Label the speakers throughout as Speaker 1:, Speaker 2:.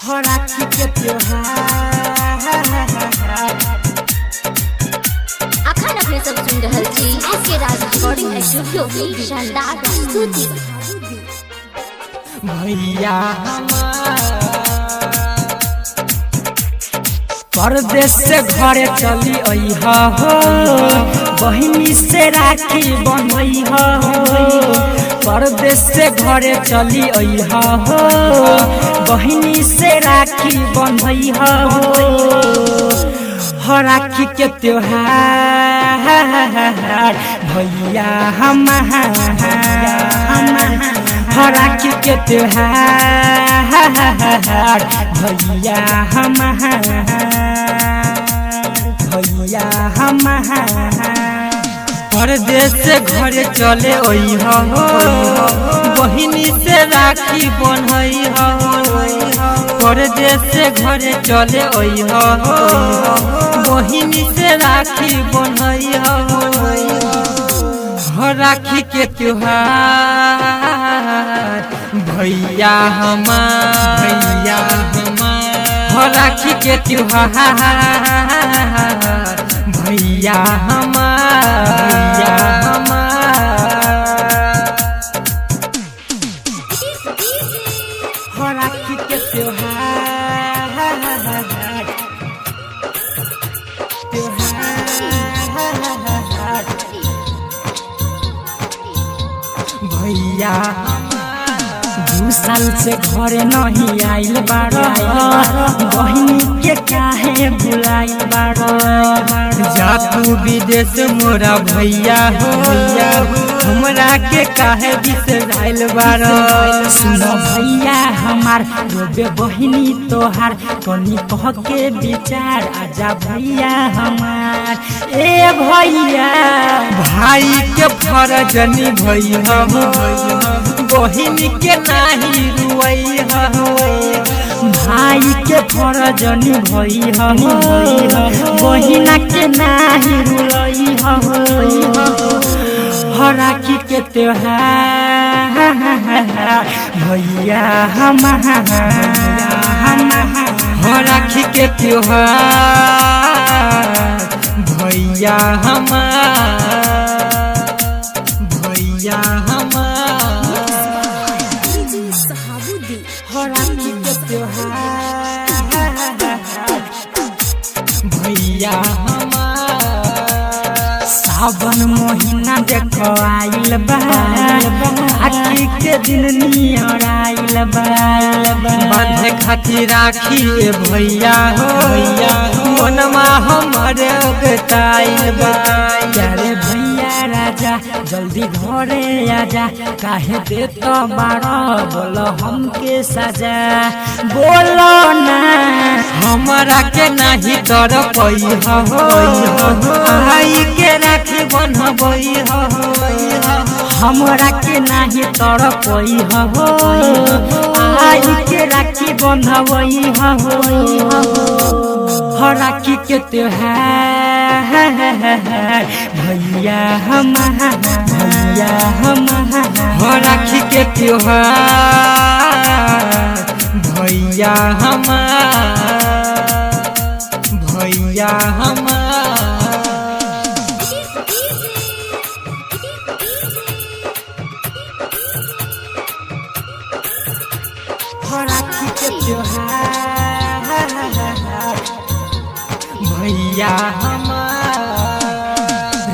Speaker 1: हो राखी के त्योहार।
Speaker 2: अखन अपने सब सुन रहल छी एस के राज रिकॉर्डिंग स्टूडियो की शानदार प्रस्तुति।
Speaker 1: भैया परदेश से घरे चली अइहा हो, बहिनी से राखी बनैहा हो। परदेश से घरे चली अइहा हो, बहिनी से राखी बनैहा हो। हो राखी के त्योहार भैया हमार, हो राखी के त्योहार भैया हमार, भैया हमार।
Speaker 3: परदेश से घरे चले अइहा हो, बहिनी से राखी बन्हइहा हो। परदेश से घरे चले अइहा हो, बहिनी से राखी बन्हइहा हो। हो राखी के त्योहार भैया हमार, भैया हमार। हो राखी के त्योहार भैया हमार, भैया हमार।
Speaker 1: हो राखी के त्योहार, त्योहार भैया। 2 साल से घरे नहीं आइल बाड़, बहिनी के काहे बुलाइल बाड़।
Speaker 3: जा तू विदेश मोरा भैया हो, हमरा के काहे बिसराइल बार।
Speaker 1: सुनो भैया हमार, रोबे बहिनी तोहार, कनी कह के विचार आजा भैया हमार, ए भैया।
Speaker 3: भाई के फरज निभैया हो, बहिन के नाही रुवैया हो।
Speaker 1: भाई के फरज निभैया हो, बहिना के नाही रुलैया हो। हो राखी के त्योहार भैया हमार,
Speaker 3: हो राखी के त्योहार भैया हमार, भैया हमार।
Speaker 1: हो राखी के त्योहार
Speaker 3: भैया हमार।
Speaker 1: सावन महीना देखो आइल बा, राखी के दिन नियर आइल बा।
Speaker 3: बांधे खातिर राखी ए भैया हो, भैया मनमा हमर अगताइल बा।
Speaker 1: प्यारे भैया राजा जल्दी घरे आजा, काहे दे तो बारो बोलो हमके सजा, बोलो ना।
Speaker 3: हमरा के नाही तर हो, आई के राखी बन्हबई हो।
Speaker 1: हमरा के नाही तड़पई हो, आई के राखी बंधवई हो। हो राखी के त्योहार भैया हमार, भैया हमार।
Speaker 3: हो राखी के त्योहार भैया हमार, भैया हमार।
Speaker 1: हो राखी के त्योहार
Speaker 3: भैया हमार।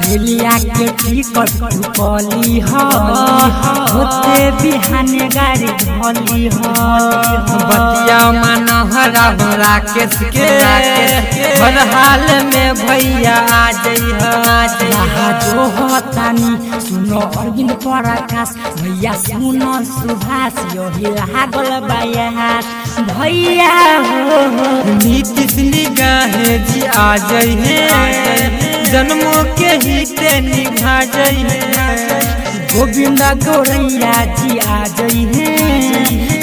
Speaker 1: रेलिया के टिकट कली हो, होते बिहाने गाड़ी धली हो।
Speaker 3: बतिया मनोहरा राकेश के हर हाल में भैया आ जइह, आ
Speaker 1: यहाँ
Speaker 3: जइह।
Speaker 1: जो होतानी सुनो अरविंद प्रकाश भैया, सुनो सुभाष यही लागल बयास भैया हो।
Speaker 3: नीतीश निगाहे जी आ जइहे, जन्मों के हिते निभा जइहे।
Speaker 1: गोविंद गौरैया जी आ जइहे,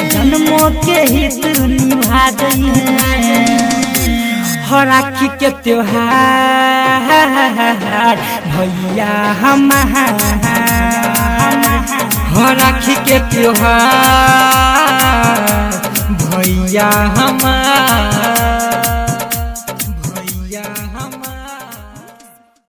Speaker 1: जन्मों के हित निभा जइहे। हो राखी के त्योहार भैया हमार,
Speaker 3: हो राखी के त्योहार भैया। भैया हमार।